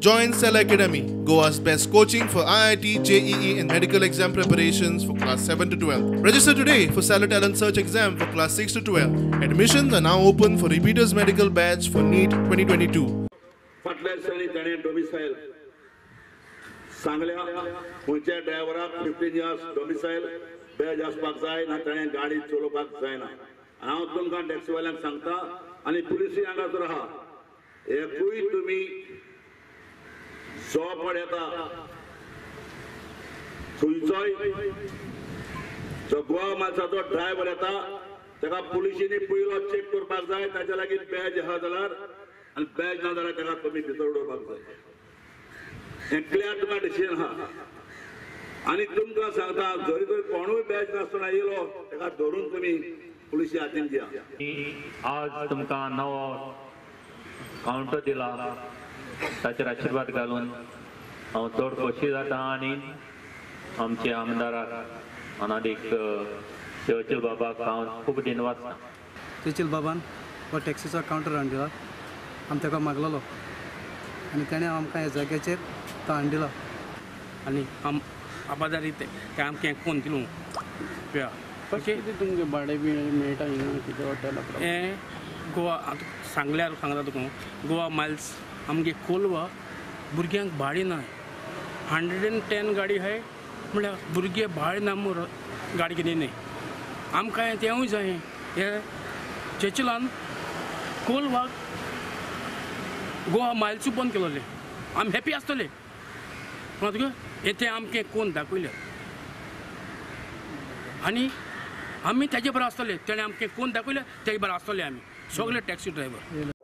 Join Cell Academy, Goa's best coaching for IIT, JEE and medical exam preparations for class 7 to 12. Register today for Cellar Talent Search exam for class 6 to 12. Admissions are now open for repeaters medical batch for NEET 2022. फाटल्या दिसांनी ताणें डोमिसायल सांगल्या खंयच्या ड्रायव्हराक 15 years डोमिसायल badge आसपाक जाय ना ताणें गाडी चलोवपाक जायना. हांव तुमकां टॅक्सीवाल्यांक सांगता आनी पुलिसूय हांगासर आहा, एकूय तुमी जो पण येता खंयचोय जो गोवा मालसाचो ड्रायव्हर येता ताका पुलिशींनी पयलो चॅक करपाक जाय, ताच्या लागीं बॅज आहा जाल्यार आनी बॅज ना जाल्यार ताका तुमी भितर उडोवपाक जाय. हें क्लियर तुमकां डिसिजन आहा. आनी तुमकां सांगता, जरी तर कोणूय बॅज नासतना येयलो ताका धरून तुमी पुलिशी हातीन दिया. आज तुमकां नवो कावंटर दिला ताचेर आशिर्वाद घालून हांव चड खोशी जाता आनी आमच्या आमदाराक अनादीक चर्चिल बाबाक हांव खूब दिनवासता. चर्चिल बाबान हो टॅक्सीचो कावंटर हाडून दिला, आमी ताका मागलेलो आनी ताणें आमकां ह्या जाग्याचेर तो हाडून दिला. आनी आम आबादारी ते आमकां कोण दिलो कशें कितें तुमचें भाडें बी मेळटा हिंगा कितें हॉटेला? हें गोवा आतां सांगल्यार सांगता तुका, गोवा मायल्स आमगे कोलवा भुरग्यांक भाडें ना. 110 गाडी आहाय म्हळ्यार भुरगे भाडें ना म्हूण गाडी कितें न्हय आमकां तेंवूय जाय. हे चर्चिलान कोलवाक गोवा मायल्सूय बंद केलोलें, आमी हॅपी आसतले. तुका हें तें आमकां कोण दाखयलें आनी आमी ताजे बरें आसतले, तेणें आमकां कोण दाखयलें तेजे बरें आसतले आमी सगळे टॅक्सी ड्रायव्हर.